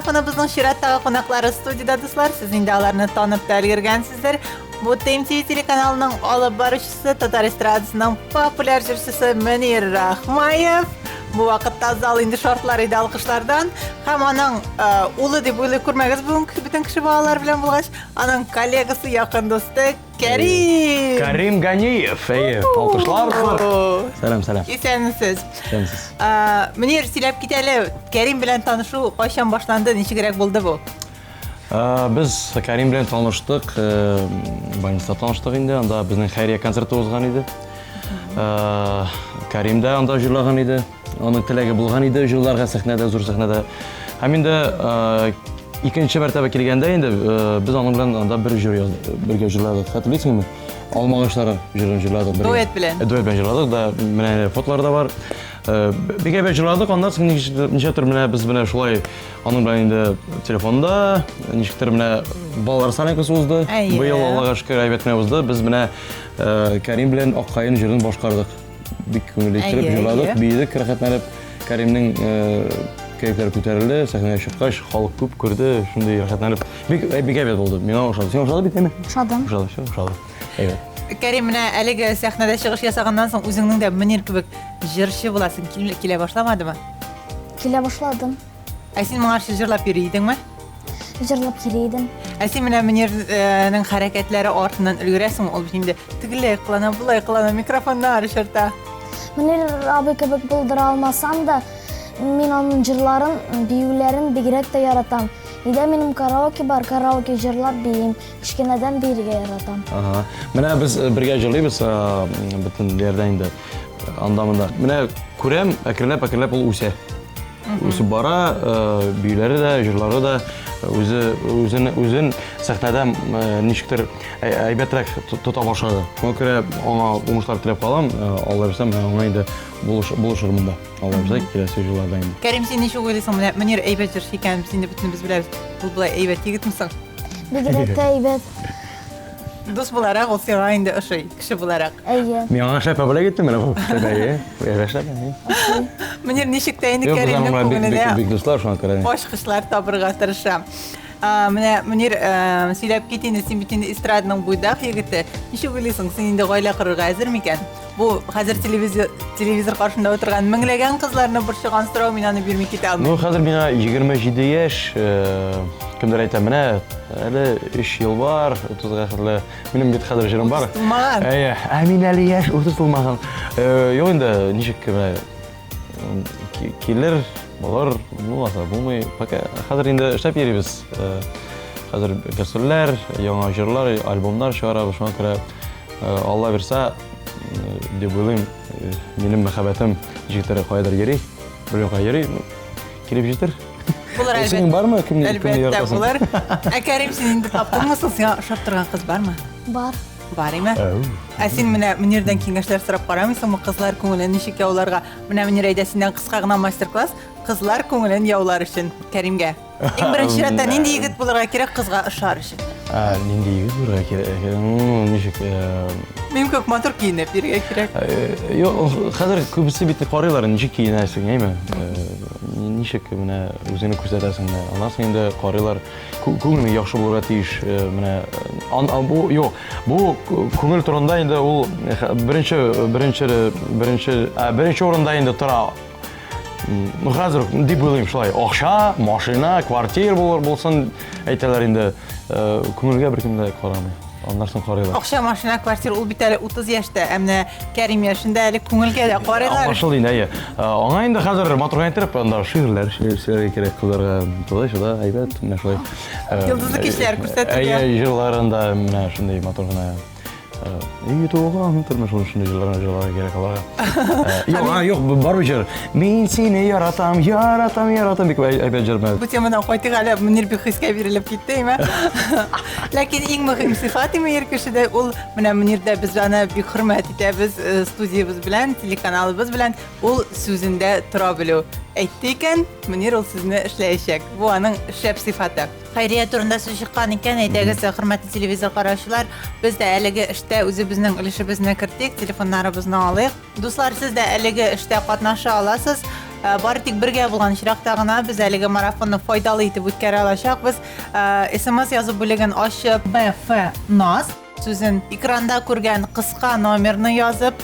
Марафоныбызның чираттагы кунаклары студиядә, дуслар. Сез инде аларны танып та өлгергәнсездер. Бу ТМТВ телеканалының алып баручысы, татар эстрадасының популяр җырчысы Мөнир Рахмаев. Бу вакытта зал инде шартлар иде алкышлардан. Һәм аның э, улы дип уйлый күрмәгез бүген бөтен кеше балалар белән булгач, аның коллегасы, якын дусты Кәрим! Кәрим Ганиев, әйе, алкышлар. Сәлам, сәлам. Исәнмесез. Исәнмесез. Мөнир, сөйләп кит әле, Кәрим белән танышу кайчан башланды, ничегрәк булды бу? Без Кәрим белән таныштык, э, больницада таныштык инде, анда безнең хәйрия концерты узган иде. Кәрим дә анда җырлаган иде. Аның теләге булган иде җырларга сәхнәдә, зур сәхнәдә. Һәм инде э, икенче мәртәбә килгәндә инде э, без аның белән анда бер җыр яздык, бергә җырладык. Хәтерлисеңме? Алма агачлары җырын җырладык бергә. Дуэт белән. Э, дуэт белән җырладык да, менә фотолар да бар. Бик әйбәт җырладык, аннан соң ничектер менә без менә шулай аның белән инде телефонда, ничектер менә балалар солянкасы узды. Быел Аллага шөкер әйбәт кенә узды. Без менә Кәрим белән Аккаен җырын башкардык. Бик күңелле иттереп җырладык, биедек рәхәтләнеп. Кәримнең кәефләре күтәрелде, сәхнәгә чыккач, халык күп күрде, шундый рәхәтләнеп. Бик бик әйбәт булды. Миңа ошады. Сиңа ошады бит, әйме? Ошады. Ошады, все, ошады. Әйбәт. Кәрим, менә әлеге сәхнәдә чыгыш ясаганнан соң үзеңнең дә Мөнир кебек җырчы буласың килә башламадымы? Килә башладым. Ә син моңарчы җырлап йөри идеңме? Җырлап йөри идем. Ә син менә Мөнирнең хәрәкәтләре артыннан өлгерәсеңме? Ул бит инде тегеләй кылана, болай кылана, микрофоннар очырта. Мөнир абый кебек булдыра алмасам да, мин аның җырларын, биюләрен бигрәк тә яратам. Өйдә минем караоке бар, караоке җырлап биим. Кечкенәдән биергә яратам. Ага. Менә без э, бергә җырлыйбыз э, бөтен ярдә инде. Анда-монда. Менә күрәм, әкренләп-әкренләп ул үсә. Үсеп бара, э, биюләре дә, җырлары да үзе үзен үзен сәхнәдә э, ничектер әйбәтрәк тота башлады. Шуңа күрә аңа уңышлар теләп калам. Э, Алла бирсә, менә аңа инде булышырмын да. Алла бирсә, киләсе елларда инде. Кәрим, син ничек уйлыйсың, менә Мөнир әйбәт җырчы икән, без инде бөтенебез беләбез. Ул болай әйбәт егетме соң? Бигрәк тә әйбәт. Дус буларак ул сиңа инде ошый, кеше буларак. Әйе. Мин аңа шәпә бүләк иттем менә бу. Шәпә, әйе. Әйбәт шәпә, әйе. Мөнир ничек тә инде Юк, без Кәримнең аның белән бик, күңеленә бик, бик дуслар, шуңа күрә. ачкычлар табырга тырыша. А, менә Мөнир, э, сөйләп кит инде, син бит инде эстраданың буйдак егете. Ничек уйлыйсың, син инде гаилә корырга әзер микән? Бу хәзер телевизор, телевизор каршында утырган меңләгән кызларны борчыган сорау, мин аны бирми китә алмыйм. Ну, хәзер миңа 27 яшь, э, кемдер әйтә, менә әле 3 ел бар, 30-га хәтле. Минем бит хәзер җырым бар. Тулмаган. Әйе, ә мин әле яшь, 30 тулмаган. Э, юк инде, ничек менә килер, булыр, булмаса булмый. Пока хәзер инде эшләп йөрибез. Э, хәзер гастрольләр, яңа җырлар, альбомнар чыгарабыз, шуңа күрә э, Алла бирсә, дип уйлыйм, минем мәхәббәтем җегетләре каядыр йөри, белмим кая йөри, килеп җитер. Булыр, әлбәттә. Синең бармы? Кемне, кемне Әлбәттә, яратасың? булыр. Ә Кәрим, син инде таптыңмы соң? Сиңа ошап торган кыз бармы? Бар. Бар име? Ә син менә Мөнирдән киңәшләр сорап карамыйсыңмы? Кызлар күңелен ничек яуларга? Менә Мөнир, әйдә синнән кыска гына мастер-класс. Кызлар күңелен яулар өчен Кәримгә. Иң беренче чиратта нинди егет булырга кирәк кызга ошар өчен? Ә, нинди егет булырга кирәк? Ну, ничек? Э, Минем кебек матур киенеп йөрергә кирәк. Э, юк, хәзер күбесе бит карыйлар, ничек киенәсең, әйме? Э, ничек менә үзеңне күрсәтәсең менә. Аннан соң инде карыйлар, күңелең яхшы булырга тиеш, менә бу юк, бу күңел турында инде ул беренче беренче беренче беренче урында инде тора. Ну, хәзер дип уйлыйм шулай. Акча, машина, квартира булыр булсын әйтәләр инде. Э, күңелгә беркем дә карамый. Аннан соң карыйлар. Акча, машина, квартира ул бит әле 30 яшьтә, ә менә Кәрим яшендә әле күңелгә дә карыйлар. Аңлашылды инде, әйе. Э, аңа инде хәзер матур гына иттереп анда шигырьләр сөйләргә кирәк кызларга. Тулай шуда әйбәт, менә шулай. Э, Йолдызлы кичләр күрсәтергә. Әйе, җырларында менә шундый матур гына Өй туган тормыш ул шундый җырларны җырларга кирәк аларга. Юк, а, юк, бар бит җыр. Мин сине яратам, яратам, яратам бик әйбәт җыр. Бу темадан кайтыйк әле, Мөнир бик хискә бирелеп китте, әйме? Ләкин иң мөһим сыйфат име ир кешедә ул менә Мөнирдә без аны бик хөрмәт итәбез э, студиябез белән, телеканалыбыз белән. Ул сүзендә тора белү. Әйтте икән, Мөнир ул сүзне эшләячәк. Бу аның шәп сыйфаты. Хәйрия турында сүз чыккан икән, әйдәгез, хөрмәтле телевизор караучылар, без дә әлеге эштә үзебезнең өлешебезне кертик, телефоннарыбызны алыйк. Дуслар, сез дә әлеге эштә катнаша аласыз. Бары тик бергә булган очракта гына без әлеге марафонны файдалы итеп үткәрә алачакбыз. СМС язу бүлеген ачып, БФ НАС сүзен экранда күргән кыска номерны язып,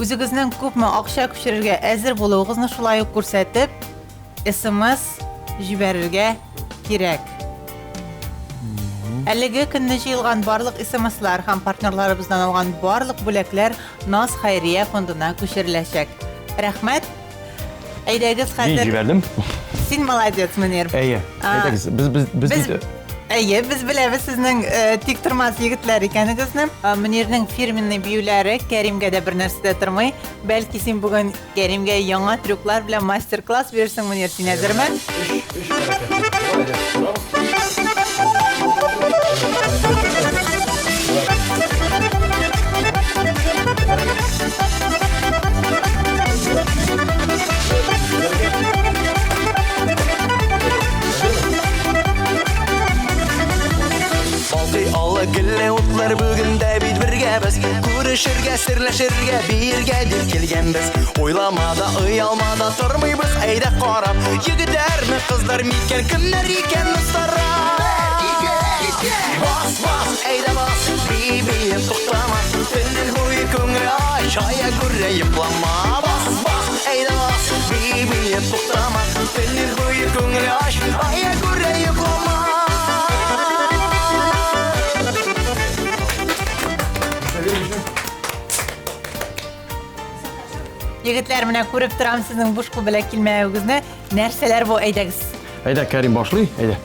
үзегезнең күпме акча күчерергә әзер булуыгызны шулай ук күрсәтеп, СМС җибәрергә кирәк. Әлеге көнне җыелган барлык СМСлар һәм партнерларыбыздан алган барлык бүләкләр НАС хәйрия фондына күчереләчәк. Рәхмәт! Әйдәгез хәзер. Мин җибәрдем. Син молодец, Мөнир. Әйе. Әйдәгез, без без без без Әйе, без беләбез сезнең э, тик тормас егетләр икәнегезне. Э, Мөнирнең фирменный биюләре Кәримгә дә бер нәрсә дә тормый. Бәлки син бүген Кәримгә яңа трюклар белән мастер-класс бирерсең, Мөнир, син әзерме? Балкый аллы гөлле утлар бүген дә бит бергә без. Күрешергә, серләшергә, биергә дип килгәнбез. Уйлама да, оялма да тормыйбыз, әйдә карап. Егетләрме, кызлар микән, кемнәр икән остарак? Бас, бас, әйдә бас, би, би, туктама. Төннең буе күңел ач, ая күрә йоклама. Бас, бас, әйдә бас, би, би, туктама. Төннең буе күңел ач, ая күрә йоклама. Егетләр, менә күреп торам сезнең буш кул белән килмәвегезне. Нәрсәләр бу, әйдәгез. Әйдә, Кәрим башлый, әйдә.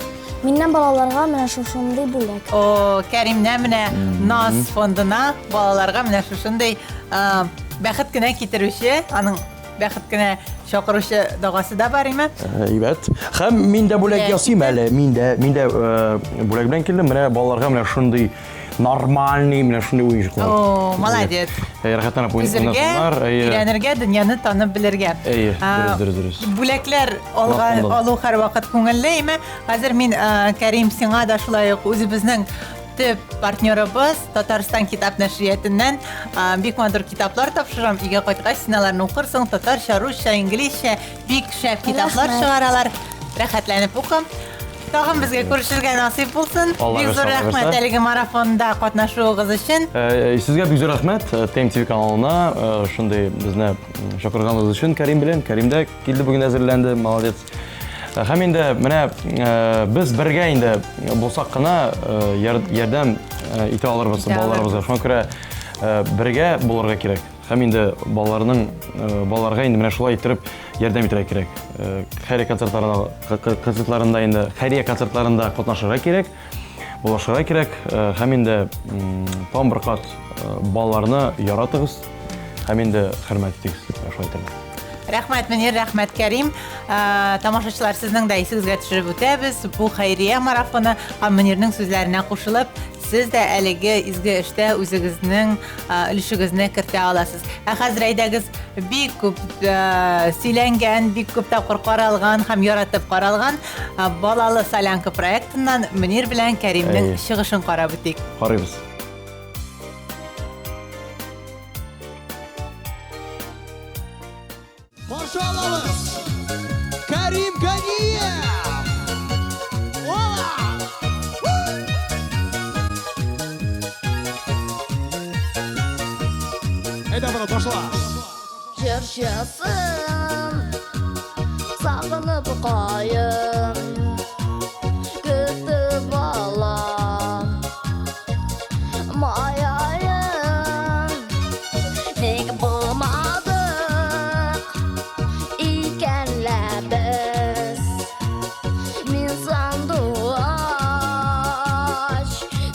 Миннән балаларга менә шушындый бүләк. О, Кәримнән менә Наз фондына балаларга менә шушындый бәхет кенә китерүче, аның бәхет кенә чакыручы догасы да бар име? Әйбәт. Һәм мин дә бүләк ясыйм әле. Мин дә, мин дә бүләк белән килдем. Менә балаларга менә шундый нормальный, менә шундый уенчыклар. О, молодец. Рәхәтләнеп Төзергә, уйнасыннар. өйрәнергә, дөньяны танып белергә. Әйе, дөрес, дөрес, дөрес. Бүләкләр алга, алу һәрвакыт күңелле, әйме? Хәзер мин, Кәрим, сиңа да шулай ук үзебезнең төп партнерыбыз Татарстан китап нәшриятеннән бик матур китаплар тапшырам. Өйгә кайткач, син аларны укырсың, татарча, русча, инглизчә бик шәп китаплар чыгаралар. Рәхәтләнеп укы. Тагын безгә күрешергә насыйп булсын. Бик зур рәхмәт әлеге марафонда катнашуыгыз өчен. Сезгә бик зур рәхмәт ТМ ТВ каналына шундый безне чакырганыгыз өчен Кәрим белән. Кәрим дә килде бүген әзерләнде, молодец. Һәм инде менә без бергә инде булсак кына ярдәм итә алырбыз балаларыбызга. Шуңа күрә бергә булырга кирәк. Һәм инде балаларның балаларга инде менә шулай иттереп ярдәм итәргә кирәк. Хәйрия концертларында концертларында инде хәйрия концертларында катнашырга кирәк, булышырга кирәк. Һәм инде тагын бер кат балаларны яратыгыз һәм инде хөрмәт итегез. Шулай итәргә. Рәхмәт, Мөнир, рәхмәт, Кәрим. Тамашачылар, сезнең дә исегезгә төшереп үтәбез. Бу хәйрия марафоны һәм Мөнирнең сүзләренә кушылып, сез дә әлеге изге эштә үзегезнең өлешегезне кертә аласыз. Ә хәзер әйдәгез, бик күп сөйләнгән, бик күп тапкыр каралган һәм яратып каралган Балалы солянка проектыннан Мөнир белән Кәримнең чыгышын карап үтик. Карыйбыз. Каршы алабыз! Кәрим Ганиев! Ола! Әйдә, брат, башла! Җырчысын сагынып каен көтеп алам. Май аен ник булмадык икән лә без? Мин сандугач,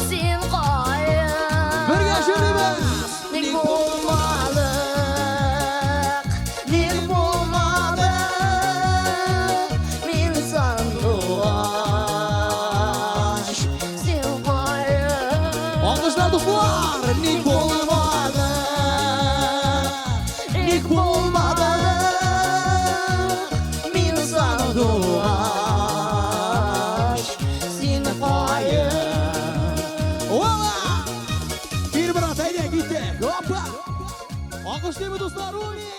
син каен. Бергә җырлыйбыз! Ник булмадык, ник булмадык, мин сандугач, син каен. Алкышлар, дуслар! Ник булмадык, ник булмадык, мин сандугач, син каен. Ола! Кил, брат, әйдә, киттек! Опа! Алкышлыйбыз, дуслар! Уни!